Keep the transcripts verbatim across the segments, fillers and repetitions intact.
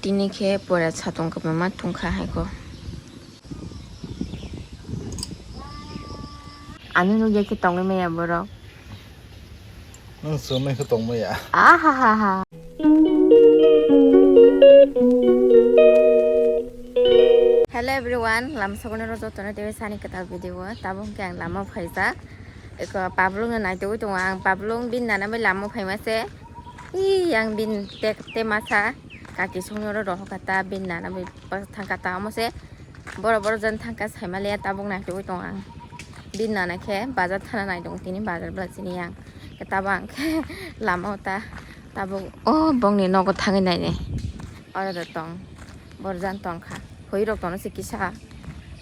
Tini khe pura satung kwbangma tungkha hai kho. Ani nugya khe tongwi maya borok. Nwng chumui khe tongmaya. Ahahaha. Hello everyone, lamsogoni ro jotono tei sani kwtal video o. Tabuk hwnkhe ang lama phaijak. Eko pablung no naitugwi tongo ang, pablung bini nana bai lama phaima se. Ih, yang bini te, te masa kaki songno ro rohor kha ta, bini nana bai thang kha ta omo se. Borok borok jan thangkha saimaliya tabuk naitugwi tongo ang. Bini nana khe bazar thana naitongo tini bazar bwla chini yang. Tabuk ang khe lama o ta tabuk o bongni nogo thangwi nainai. Oro do tong. Borok jan tongkha. Hoi rok tono se kisa.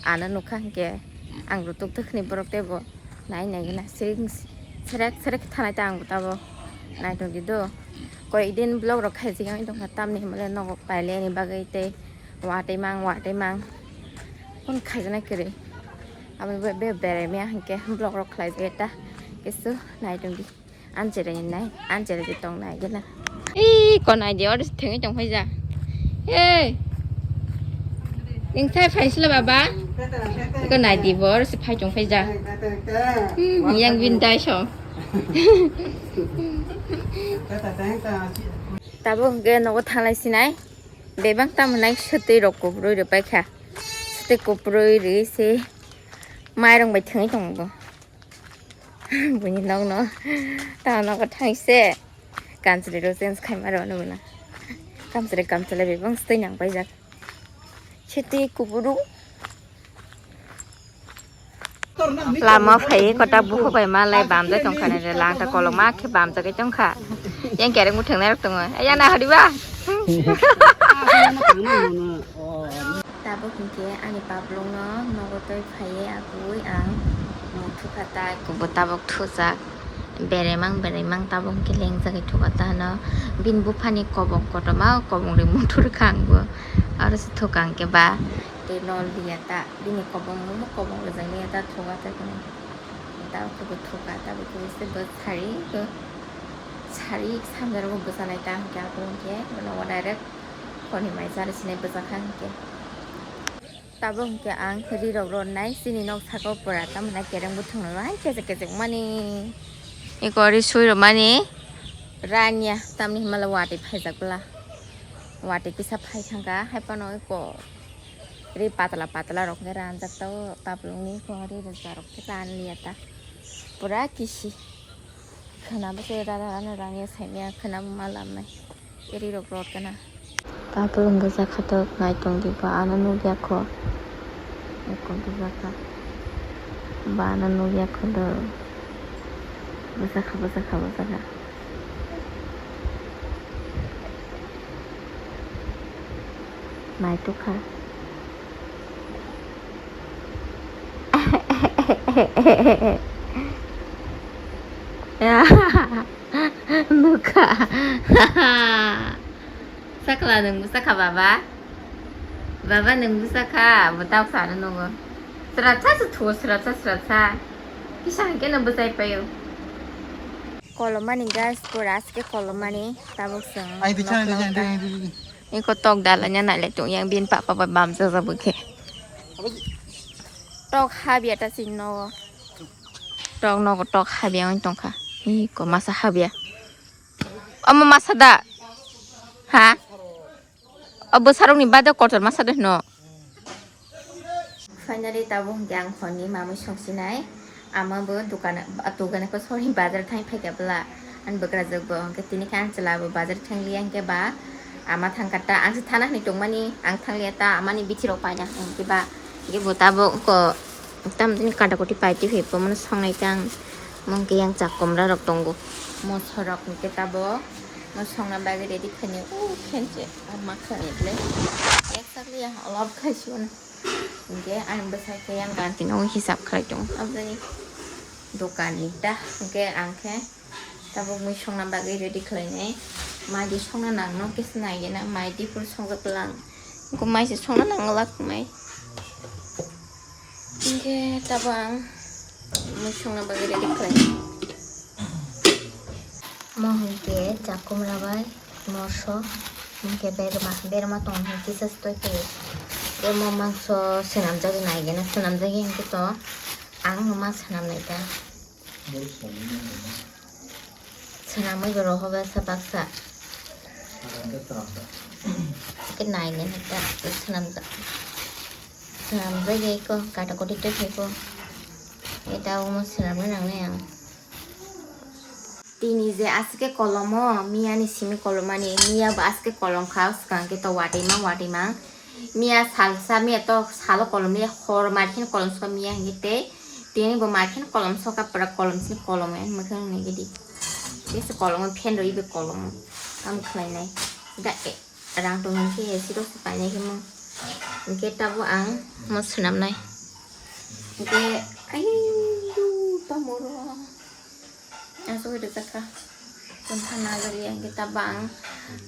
Ano nukha hinkhe ang rutuk tukhni borok teibo nai nai gana. Siring serek serek thanai ta ang bo tabuk. Naitugwi do. Koi din vlog rok khaijak wng tongkha tamni hwnmale nogo paileni bagwi tei. Watwi mang, watwi mang. Phone khaijana kwrwi. Abo be, be berai maya hinkhe vlog rok khlai jageta. Kisu nai tongdi. Anjere ni nai, anjere di tong nai gena. Ei, ko nai di, oro thengwi tong phai ja. Ei. Ning thai phai sila baba. Ko nai di bor si phai tong phai ja. Hmm, yang bin dai so. Tabuk hwnkhe nogo thanglai sinai. Bebak tamo nai swtwi rok kuprwi rw paikha. Swtwi kuprwi rwi se mairung bai thwngwi tongo bo. Buini nokno tamo nogo thangwi se kamchwlwi rok change khaima rw nw gwnang. Kamchwlwi kamchwlwi bebak swtwi nang paijak. Swtwi kupuru. Lama phai kota buhu bai malai bamjai tongkha nai langta kolokma khe bamjagwi tongkha. Yang kereng muthung nai rok tongo. Ayana hadiba. Tabuk hinkhe ani pablung no nogo twi phaiwi abui ang muthu kha tai kubo tabuk thujak. Beremang beremang tabuk hinkhe lengjagwi thukha ta hwno. Bini buphani kobong kotorma o kobong ri muthur kha ang bo. Aro se thukha hinkhe ba tei nol liya ta. Bini kobong mo kobong rijak liya ta thukha ta hwno. Tabuk khe bo thukha tabuk khe bo se bo sari bo sari samjak rok bo bwchanai ta hinkhe abo hinkhe nogo direct khoni mai chari sinai bwchakha hinkhe. Tabuk hwnkhe ang ri rok ronnai chini nok saka o pura, tamo hwnai kereng buthung no hai kechek kechek mani. Eko ri sui rw mani ranya tamni hwnmale watwi phaijak bwla. Watwi kisa phai thangkha, hai phano eko ri patla patla rok hwnkhe ranjak tabuk taplung ni eko ri rwja rok khe ran liya ta pura kisi. Khwnabo se rada rano rangya saimya khwnabo ma lamnai. Eri rok rot kana. Tabuk bwsa khatok naitung di ba ano nukya kho. Eko bwsa kha. Ba ano nukya kho do. Bwsa kha, bwsa kha, bwsa kha. Naituk kha. Nukha. Sakla nwng bwsa kha baba? Baba nwng bwsa kha, bo tabuk sa ano nungo. Srapsa se thuo, srapsa, srapsa. Kisa hwnkhe no bwsai paio. Kolomani guys, pura aske kolomani, tabuk chwng. Ai, di chana, di chana, di chana, di chana. Iko tok dalanya nailai tong yang bin papa bai bam jaja bwkhe. Tok habya ta sing nogo. Tok nogo tok habya wng tongkha. Iko masa habya. Omo masa da? Ha? O bwsarokni bade kotor masa de hwno. Finally tabuk hwnkhe ang honni mamwi songsinai. Ama bo dukan, dukan ko sorry bazar thang phaikha bwla. Ani bwkrajwk bo hwnkhe tini khe ang chwla bo bazar thang liya hwnkhe ba ama thang kha ta ang se thana hwnwi tongmani ang thang liya ta amani bithi rok paina hwnkhe ba hwnkhe bo tabuk ko tamni kata koti pai twi phaikha mano songnai ta ang mungke yang chak komra rok tongo moso rok hwnkhe tabuk. Mo songna bagwi ready khainai, o khenche, o ma khainai ble. Ek sak liya, olop khai sio na. Hingke ani bwsai khe yang ganti no hisab khlai tongo. Aboni dokan ni ta, hingke ang khe tabuk mui songna bagwi ready khlainai. Mai di songna nang no kisa nai gena, mai di phuru songjak lang. Hingke mai se songna nang glak mai. Hingke tabuk ang mui songna bagwi ready khlainai. Mo hingke chakumra bai moso Hingke berma, berma tong hingke kisa stoi tei. Berma mangso swnamjagwi naigena, swnamjagwi hingke to ang no ma swnam nai ta. Swnamwi bo rohoba sa baksa. Ke naigena ta swnamjak. Swnamjagwi ko kata koti tei ko. Eta omo swnamwi nangnai ang. Tini je aske kolomo, miya ni simi kolomani, miya bo aske kolom kha, swkang khe to watwi mang, watwi mang. Miya salsa, miya to salo kolom le, hor markhen kolom soka miya hingke tei. Tini bo markhen kolom soka, pura kolom sini kolom en, mwkhang ni gidi. Tei se kolom, phen rwi be kolom, am khlai nai. Da e. Rang tong hingke A C rok se painai khe mo. Hingke tabuk ang mo swnamnai. Hingke ayu tamoro. Asugwi rijak kha. Tongkha najagya hingke tabuk ang,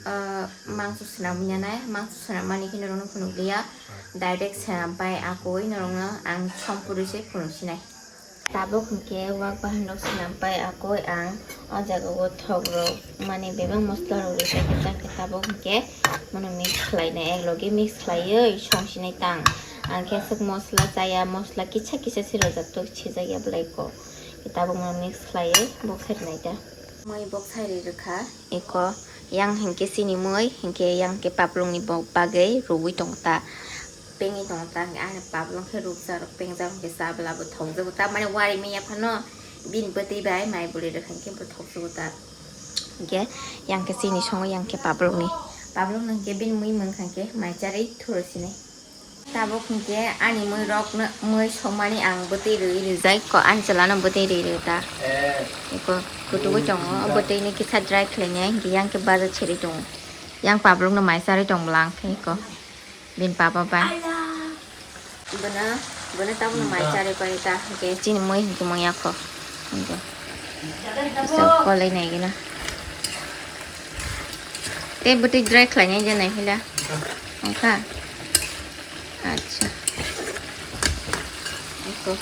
ah, mangso swnamwi nanai. Mangso swnam mani khe norokno phunukliya. Direct swnam pai akoi norokno ang sompurwi se phunuksinai. Tabuk hingke wak bahan rok swnam pai akoi ang o jaga o thok rok mane bebak mosola rok rijak rijak khe tabuk hingke mano mix khlai nai ek loge mix khlaioi song sinai tang ang khe aswk mosola chaya mosola kisa kisa se rwjak tok sijak ya belai kok tabuk mano mix khlaioi bok sai rwnai ta mui bok sai ri rwkha eko yang hingke chini mui hingke yang khe paplung ni bok bagwi rwui tong ta. Pengwi tongo ta hwnkhe ani pablong khe rukjak rok pengjak hwnkhe chabla bo thokjago tamani wari manya phano bini bwtwi bai mai bwlwi rwkha hwnkhe bo thokjago ta hwnkhe yang khe chini songo yang khe pablong ni pablong no hwnkhe bini mui mankha hwnkhe mai charwi thuro sini tabuk hwnkhe ani mui rok no mui somani ang bwtwi rwi rijak ko ani chwla no bwtwi rwi rw ta eko kutugo tongo o bwtwi ni kisa dry khlainai hwnkhe yang khe baja cherwi tongo yang pablong no mai charwi tong bwla hwnkhe ko. Bini papa bai. Bono, bono tabukno mai charwi pai ta, hwnkhe chini mui hwnkhe mui yakho. Hwnkhe. Kisa kolai nai gina. Tei bwtwi dry khlainai je nai hila. Wngkha? Acha. Eko.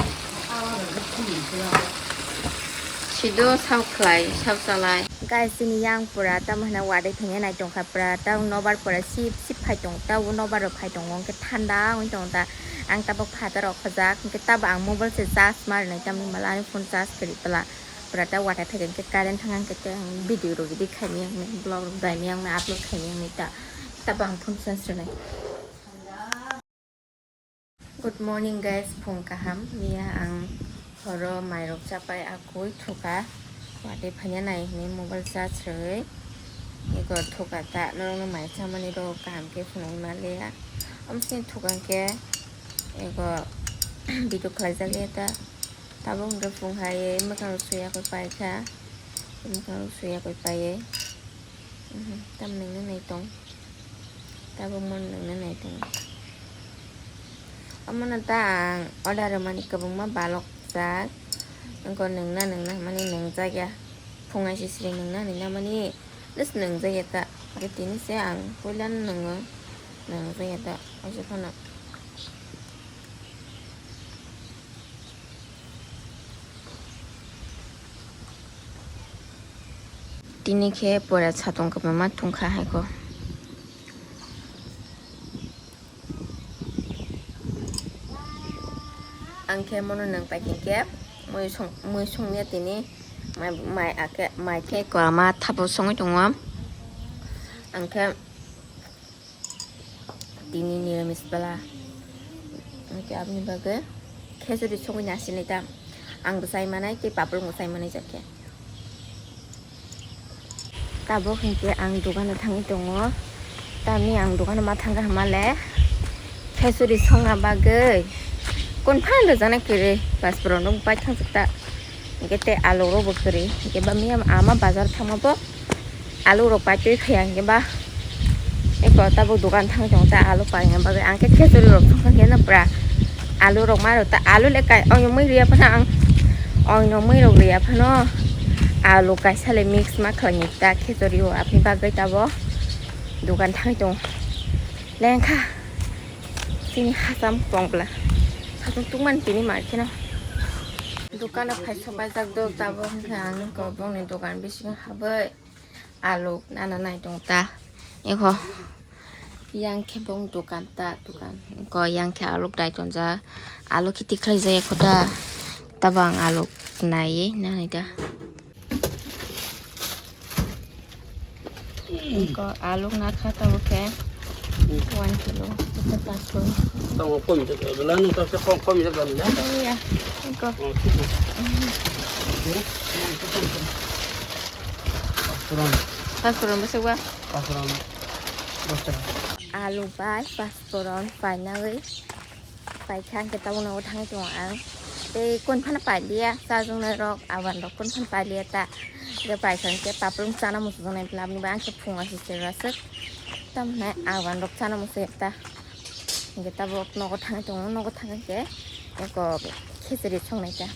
Sido sao khlai, sao chalai. Guys, chini yang pura tamo hwnna watwi thangya nai tongkha pura ta nobar pura sip sip phai tong ta o nobar rok phai tongo hwnkhe thanda wngwi tongo ta ang tabuk phatar rok khojak hwnkhe tabuk ang mobile se charge ma rwnai tamni hwnba ani phone charge kwrwi pla pura ta watwi phaikha hwnkhe current thang hwnkhe tei ang video rok edit khaimani vlog rok daimani upload khaimani ta tabuk ang phone charge rwnai. Good morning guys, phung kaham. Miya ang horo mairok chapai akui thuka. Watwi phanya nai hini mobile charge rwi. Ego thuka ta norokno mai chamani rok kaham khe phunuk maliya. Amsini thuka khe ego video khlaijak ya ta. Tabuk hwnkhe phung hai mwkhang rok suya koi paikha. Mwkhang rok suya koi paiye. Tam nungna nai tong. Tabuk mon nungna nai tong. Omono ta ang order rwmani kwbangma balok jak. Wngkha nungna nungna hwnmani nungjak ya. Phung hai sisiri nungna nungna mani just nungjak ya ta. Hwnkhe tini se ang puilano nungo. Nungjak ya ta. Waisa phano. Tini khe pura satung kwbangma tungkha haikho. Ang khe mono nang pai khe mui song, mui songya tini mai, mai akhe, mai khe kwlama thapo songwi tongo. Ang khe Tini niramis bwla. Hwnkhe aboni bagwi khechuri songwi nasinai ta. Ang bo chai manai tei paprung bo chai manai jakhe. Tabuk hwnkhe ang dogano thangwi tongo. Tamni ang dogano ma thangkha hwnmale khechuri songna bagwi konphang rwjaknai kwrwi bus borok nukbai thangjak ta. Hwnkhe tei alu rokbo kwrwi hwnkhe bamya ama bazar thangma bo. Alu rok pai twi phaiya hwnkhe ba eko tabuk dogan thangwi tongo ta alu paina bagwi ang khe khechuri rok thangkha khe no pura alu rok ma rok ta alu le kai oino mui riya phano ang oino mui rok riya phano alu kaisa le mix ma khlai ni ta khechuri o aboni bagwi tabuk dogan thangwi tongo lengkha chini hacham tong bwla hacham tungmani tini mar kheno dukano phai sok baijak do tabuk hwnkhe ang bongni dogan bisingo habwi. Alu nana nai tong ta. Eko yang khe bong dukan ta dukan. Ko yang khe aluk dai tonjak. Aluk khe tikhlai jaya kho da. Tabang aluk nai nai da. Ko aluk na kha tabuk khe one kilo. Ito pasko. Tamo kom je bela nung tamo kom kom je bela. Iya. Ko. Pasko rom besok ba. Pasko rom. Alu bai pasko rom painai. Paikha hwnkhe tabuk nogo thangwi tongo ang. Tei kon phano pailiya, chajaknai rok, awan rok kon phano pailiya ta. Hwnkhe paikha hwnkhe paplung chana muchungnai bwlabni bai ang khe phunga se chera swk. Tamhinai awan rok chana muchungya ta. Hwnkhe tabuk nogo thangwi tongo, nogo thangwi khe eko khichiri songnai ta.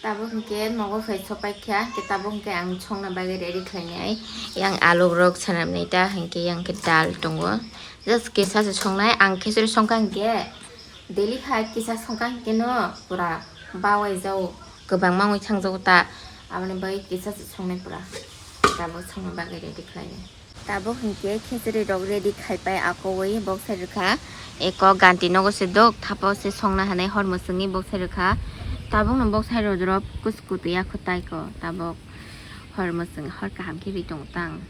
Tabuk hwnkhe nogo phai sopaikha, hwnkhe tabuk hwnkhe ang songna bagwi ready khlainai. Yang alu rok sanamnai ta, hwnkhe yang khe dal tongo. Just kisa se songnai, ang khichiri songkha hwnkhe daily hai kisa songkha hwnkhe no pura bawai jao, kwbangma wngwi thangjago ta, aboni bagwi kisa se songnai pura. Tabuk songna bagwi ready khlainai. Tabuk hwnkhe khichiri rok ready khaipai akowi boksai rwkha. Eko ganti nogo se dok, thapao se songna hanai hor mwswngwi boksai rwkha. Tabukno boksai rok kusu kutu yakho taiko. Tabuk hor mwswng hor kaham khe ri tongo tang.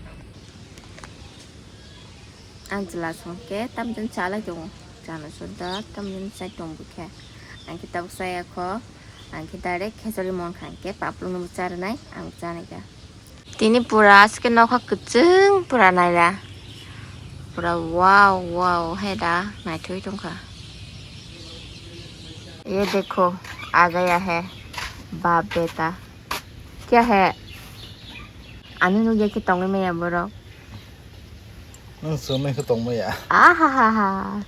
Ang chwla songkhe tamjani chalai tongo. Chana sodda tamjani chai tongo khe. Ang khe tabuk chayakho. Ang khe direct khichiri mankha hwnkhe paplungno bo charwnai, ang bo chanai kha. Tini pura aske nokha kwchwng pura naila. Pura wow wow hai da naithoi tongkha. Ye dekho, aa gaya hai, baap beta. Kya hai? Ani nugya khe tongwi maya borok. Nwng chumui khe tong maya. Ahahaha.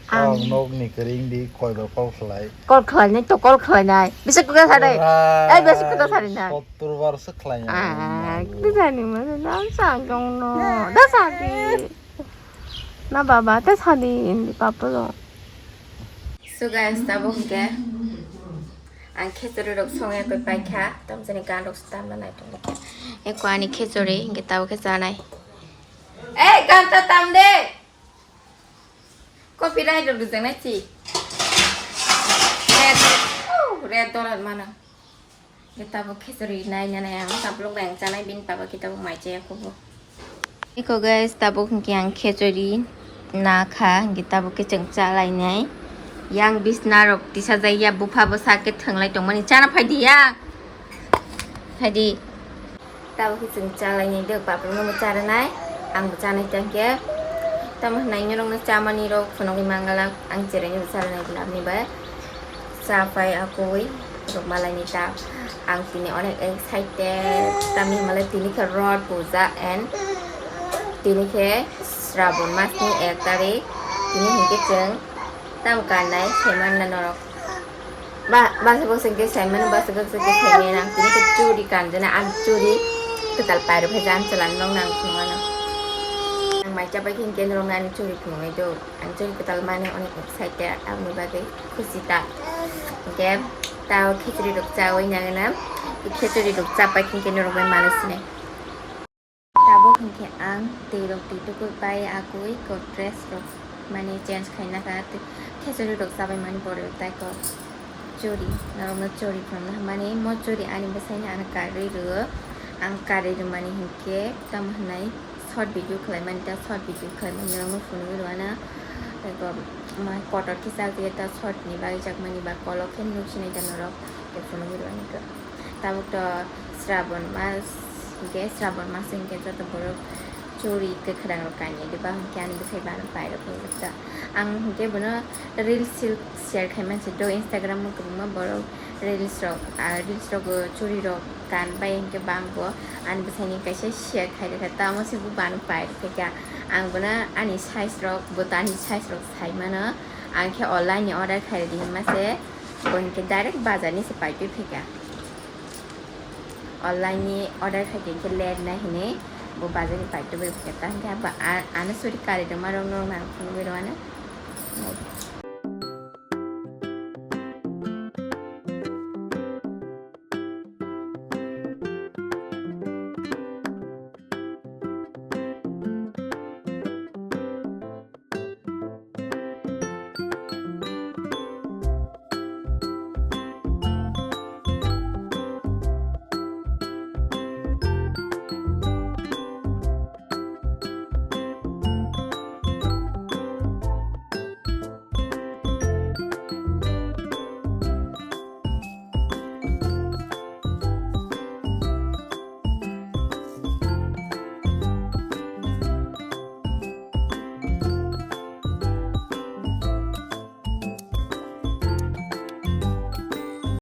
Ang nokni kwrwng di koi bar kol khlai. Kol khlainai to kol khlainai. Bisa kuda sari. Ai, bisa kuda sari na. Sottur bar se khlai. Ah, kuda ni mana na sang dong no. Da sadi. Na baba ta sadi indi papa lo. So guys, tabuk hwnkhe ang khichiri rok songya koi paikha. Tamjani gan rok tamna nai tongo. Eko ani khichiri hwnkhe tabuk khe chanai. Ei, gan ta tam de. Copyright rok rijak nai si. Red, oh, red dollar mana. Hwnkhe tabuk khichiri nai nai ang tabuk bai ang chanai bini baba khe tabuk mai chaya khubu. Eko guys, tabuk hwnkhe ang khichiri na kha, hwnkhe tabuk khe chwng cha lai nai. Yang bisna rok tisa jai ya, bupha bwsa khe thwng lai tong mani, chana phai di ya. Phai di. Tabuk khe chwng cha lai nai dok, paprung no bo cha rwnai, ang bo chanai tang khe. Tamo hwnai norok no chamani rok phunugwi mangala, ang cherai no bo cha rwnai bwlabni bai. Cha pai akui rok malai ni ta. Ang tini onek excited, tamni hwnba le tini khe Rod puja and tini khe Srabon mas ni ek tarik. Tini hwnkhe chwng tamo kannai saiman na norok. Ba, basa bwswk khe saimano, basa bwswk khe saimano, ang tini khe churi kanjana, ang churi kwtal pairok khe jang chwla nokno ang phunukmano. Ang mai chapai khe hwnkhe norokno ani churi phunuknai do, ang churi kwtal mani onek excited, aboni bagwi khusi ta. Hwnkhe ta khichuri rok chawi nangna, khichuri rok chapai khe hwnkhe norok bai malai sinai. Tabuk hwnkhe ang twi rok twi tukui pai akui ko dress rok mani change khaina kha, twi khichuri rok chabai mani pore tai ko churi, norokno churi phunukna mani mo churi ani bwsaino ano karwi rwo, ang karwi rwmani hwnkhe tamo hwnai short video khlaimani ta, short video khlaimani norokno phunugwi rwna, tei ko mai kotor khe chajagwi ta short ni bagwi chakmani ba kolok khe nuksinai ta norok tei phunugwi rwani khe. Tabuk to Srabon mas, hwnkhe Srabon mas hwnkhe joto borok churi kwkhwrang rok kanya di, ba hwnkhe ani bwsai bano pairok nukjak ta. Ang hwnkhe bono reels share khai mansi do, Instagram o kwbangma borok reels rok, ah, reels rogo churi rok kan bai hwnkhe bang bo ani bwsaini kaisa share khai rwkha, tamo se bo bano pairok kha. Ang bono ani size rok, bo to ani size rok sai mano, ang khe online ni order khai rwdi hinma se. Bo hinkhe direct bazar ni se paitwi phaikha. Online ni order khaikhe hinkhe late nai hinwi bo bazar ni paitwi bai phaikha. Ta hinkhe abo a-, ano suri kari rwma rok no nang phunugwi rwmano.